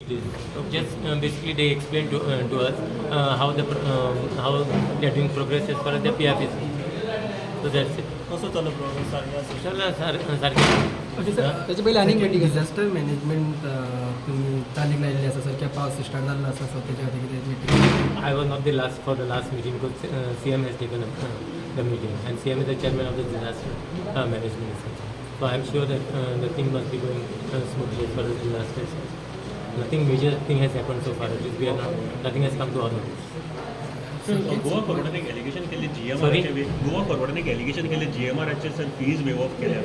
Just basically they explained to us how they are doing progress as far as the PF is. So that's it. कसो चालू progress सारकें आसा? चला सार सारकें. त्याचे पयलीं आनीक मिटींग आसा. डिझास्टर मॅनेजमेंट तुमी चालीक लायिल्ली आसा सर, पावस स्टार्ट जाल्लो आसा, सो तेच्या खातीर कितें meeting? I was not the last for the last meeting because CM has taken up the meeting and CM is the chairman of the disaster management system. So I am sure that the thing must be going smoothly as far as disaster is concerned. Nothing major thing has happened so far. At least we are not, nothing has come to our notice. Goa फॉरवर्डान एक allegation केल्लें. Sorry? जीएमआराचे. Goa फॉरवर्डान एक allegation केल्लें, जीएमआराचे sir fees wave of केल्या.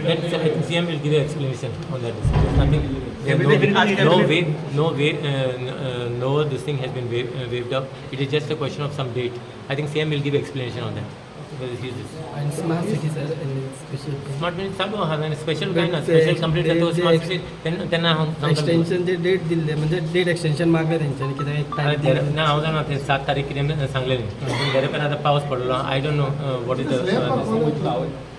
That I think CM will give an explanation on that. There's nothing. There no, no way, no way, no. This thing has been waived up. It is just a question of some date. I think CM will give explanation on that. Because he's this. आनी smart city sir, आनी special smart mini चालू आहा आनी special कांय ना. But special complete जाता smart ते- city तेन्ना हांव सांगतलो. एक्सटेन्शन जे डेट दिल्ले, म्हणजे डेट एक्सटेन्शन मागले तेंच्यांनी कित्याक एक अरे टायम ना, हांव जाणा ते 7 तारीख कितें सांगलेलें, पूण घरा कडेन आतां पावस पडलो. I don't know what is the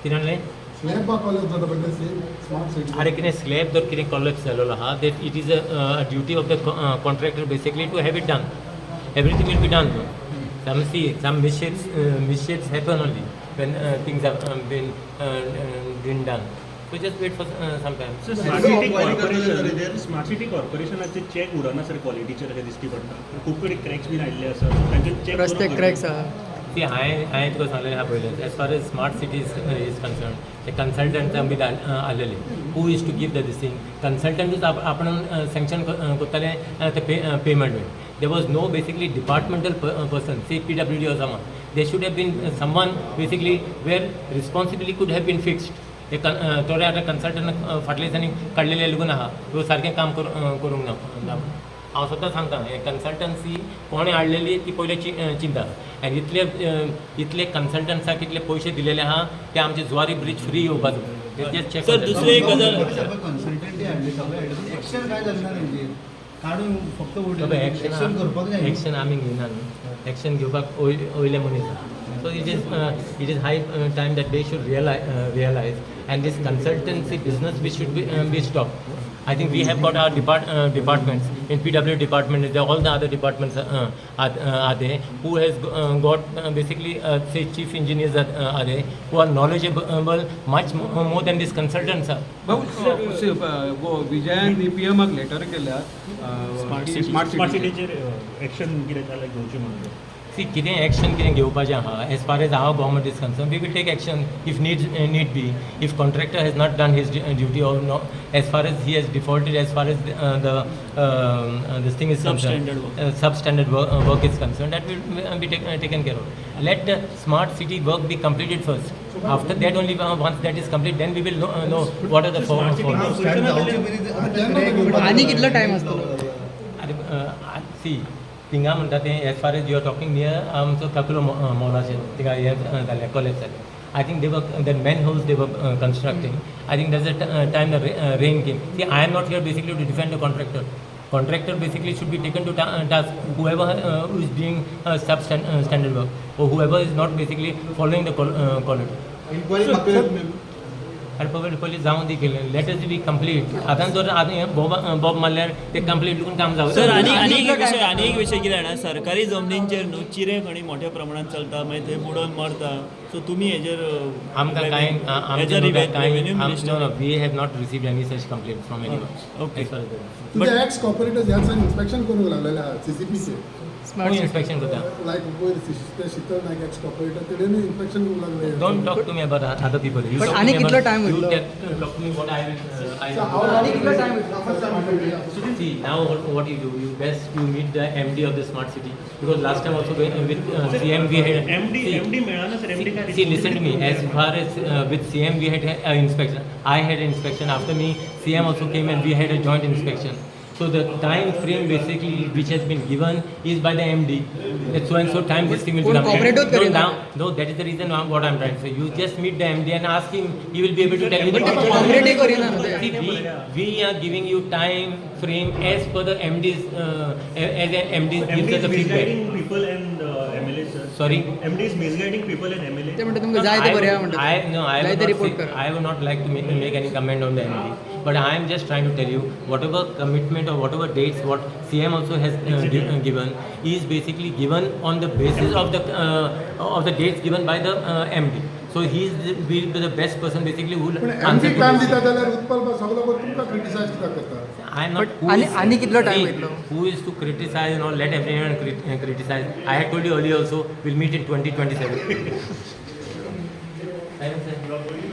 कितें म्हणलें. स्लॅब कॉलेज जाता पण सेम स्मार्ट सिटी. अरे कितें स्लॅब जर कितें कोलॅप्स जालेलो आहा, that it is a duty of the contractor basically to have it done. Everything will be done. Some, see, some misshapes happen only when things have been done. So just wait for some time. Smart city corporation, smart city कॉर्पोरेशनाचे check उरना sir क्वॉलिटीचेर अशें दिश्टी पडटा. खूब कडेन cracks बीन आयिल्ले आसा, so तांचे चॅक. रस्ते क्रॅक्स आहा. सी, हांवें तुका सांगलें आहा पयलें, as far as smart cities is concern, ते कन्सल्टंट आमी आलेले who is to give the this thing. कन्सल्टंटूच आपण सँक्शन करताले ते payment. There was no basically departmental person, say PWD or someone. There should have been someone basically where responsibility could have been fixed. ते थोडे आतां consultant फाटल्या दिसांनी काडलेले लागून आहा, त्यो सारकें काम करूंक ना. हांव स्वता सांगता, हे कन्सल्टन्सी कोणें हाडलेली ती पयलीं चिंता. आनी इतले कन्सल्टन्साक इतले पयशे दिलेले आहा, ते आमचे जुवारी ब्रिज फ्री येवपाचो. सर, दुसरी एक गजाल. कन्सल्टंटी हाडले, सगळे हाडले, पूण एक्शन काय जालें ना तेंचेर? काडून फक्त एक्शन करपाक जाय. एक्शन आमी घेयना न्हू. एक्शन घेवपाक वयले मनीस आहा. So it is high time that they should realize and this consultancy business we should be stop. I think we have got our departments in PW department is there, all the other departments are there, who has got basically say chief engineers are there who are knowledgeable much more than these consultants are. भाऊ, वो विजयान पीएमाक letter केल्या smart smart smart city. सिटीचेर action कितें जाल्यार घेवचें म्हणून. See, कितें एक्शन कितें घेवपाचें आहा, as far as our government is concern, we will take action if need be. If contractor has not done his duty or no, as far as he has defaulted, as far as the this thing is concern, Substandard work. Substandard work is concerned, that will be taken care of. Let the smart city work be completed first. After that only, once that is complete, then we will know what are the smart city faults. Start जावचे पयलीं. आनी कितलो time आसतलो? अरे, C, थिंगा म्हणटा तें, as far as you are talking near आमचो काकुलो मॉलाचेर थिंगा हें जालें, कॉलेज जालें. I think they were the manholes they were constructing. I think that's a time the rain came. See, I am not here basically to defend the contractor. Contractor basically should be taken to task, whoever is doing substandard work or whoever is not basically following the quality. Inquiry मागतले. अरे पयलीं पयलीं जावं दी केलें, let us be complete. आतां जर आतां बोब बोब मारल्यार ते कंप्लीट लागून काम जावं. सर, आनी एक विशय कितें जाणा, सरकारी जमनींचेर न्हू चिरे खणी मोठ्या प्रमाणात चलता, मागीर थंय बुडोन मरता. सो तुमी हेजेर आमकां कांय एज अ आमकां कांय revenue no, no, we have not received any such complaint from anyone. तुझे एक्स कॉर्पोरेटर्स ह्या दिसांनी इन्स्पेक्शन करूंक लागलेले आहा सीसीपीचे. कोण इन्स्पेक्शन करता? लायक वयर शीतल नायक एक्स कॉर्पोरेटर, तेणेनूय इन्स्पेक्शन करूंक लागले. Don't talk to me about other people. But आनी कितलो time you उरलो? Talk to me what I I So how- आनी कितलो टायम उरलो? See, now what you do, you best you meet the MD of the smart city, because last time also with CM we had MD see, MD मेळना sir, MD काय? See, listen to me. As far as with CM we had an inspection. I had an inspection. After me, CM also came and we had a joint inspection. So the time frame basically which has been given is by the MD. That so and so time this thing will कोण be cooperate completed. No, करिना. now, no, that is the reason what I'm trying to say. You just meet the MD and ask him. He will be able to tell you. But ते cooperate करिना न्हू ते. See, we are giving you time frame as per the MD's, as an MD gives MD us is the feedback. Misguiding people and MLA, sir. Sorry? MD is misguiding people and MLA. ते म्हणटा तुमकां जाय ते बरया म्हणटा. I no, I जाय would ते not report say, करा. I would not like to make any comment on the MD. But I am just trying to tell you, whatever commitment or whatever dates what CM also has given is basically given on the basis of the dates given by the MD. So he is the, will be the best person basically who will पण answer MD to काम this. दिता जाल्यार उत्पल सगलो करून तुमकां criticise कित्याक करता? I am not. But who आणि कितलो time see, वयतलो? Who is to criticize and all? Let everyone criticize. I had told you earlier also. We'll meet in 2027. Thank you, sir.